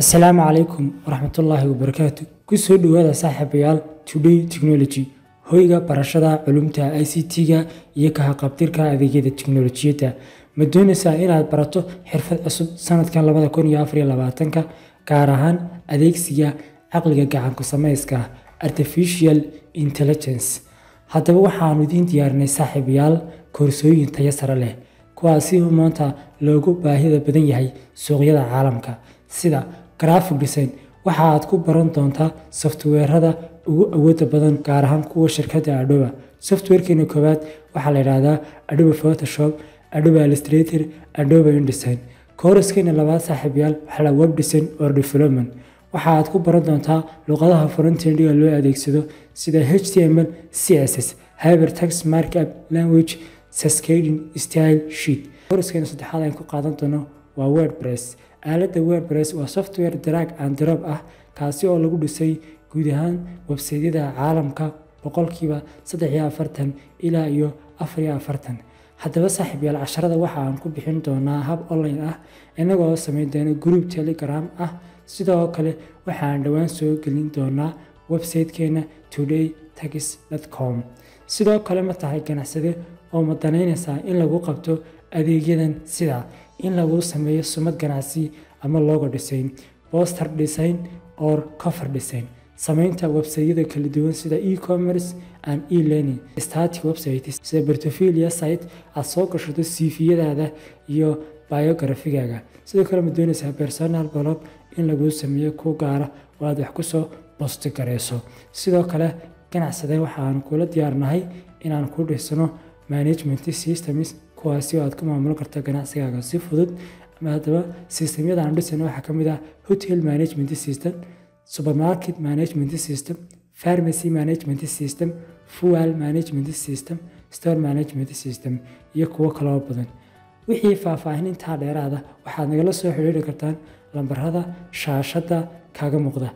Asalaamu calaykum waraxmatullaahi wabarakaatu. Kusoo dhawaada, saaxiibayaal, Today Technology, hoyga barashada culumta ICT-ga iyo ka haqabtirka adeegyada tiknolojiyadda. Ma doonaysaa inaad barato xirfad cusub sanadkan 2024-ka, gaar ahaan adeegsiga caqliga gacan ku samayska, artificial intelligence? Haddaba waxaanu idiin diyaarinay, saaxiibayaal, koorsooyin tayo sare leh, kuwaasi oo maanta loogu baahida badan yahay suuqyada caalamka, sida graphic design. Waxa aad ku baran doontaa software-ada ugu awooda badan, gaar ahaan kuwa shirkadda Adobe. Software-keena koowaad waxaa la yidhaahdaa Adobe Photoshop, Adobe Illustrator, Adobe InDesign. Course-keena labaad, saaxiibayaal, waxaa la web design or development. Waxa aad ku baran doontaa luqadaha frontend-ga loo adeegsado, sida HTML, CSS, Hypertext Markup Language, Cascading Style Sheet. Course-keena saddexaad aan ku qaadan doono waa WordPress. Aaladda WordPress waa software drag and drop ah, kaasi oo lagu dhisay guud ahaan website-yada caalamka 43% ilaa iyo 44. Haddaba, saaxiibayaal, casharada waxa aan ku bixin doonaa hab online ah, inagoo samayn doona group Telegram ah. Sidoo kale waxaan dhowaan soo gelin doonaa website-keena todaytax.com. Sidoo kale, ma tahay ganacsade oo ma danaynaysaa in lagu qabto adeegyadan, sida in lagu sameeyo sumad ganacsi ama logo design, poster design or cover design, samaynta website-yada kala duwan sida e-commerce and e-learning, static websites sida portfolio site aad soo gashato CV-yadaada iyo biography-gaaga? Sidoo kale, ma doonaysaa personal blog in lagu sameeyo ku gaara oo aad wax kusoo post gareyso? Sidoo kale, ganacsade, waxaan kula diyaarnahay inaan ku dhisno management systems, kuwaasi oo aad ku maamulan karto ganacsigaaga si fudud. Haddaba systemyada aan dhisayno waxaa ka mid ah hotel management system, supermarket management system, pharmacy management system, fuel management system, store management system iyo kuwo kaloo badan. Wixii faahfaahinintaa dheeraada waxaad nagala soo xiriiri kartaan lambarada shaashadda kaaga muuqda.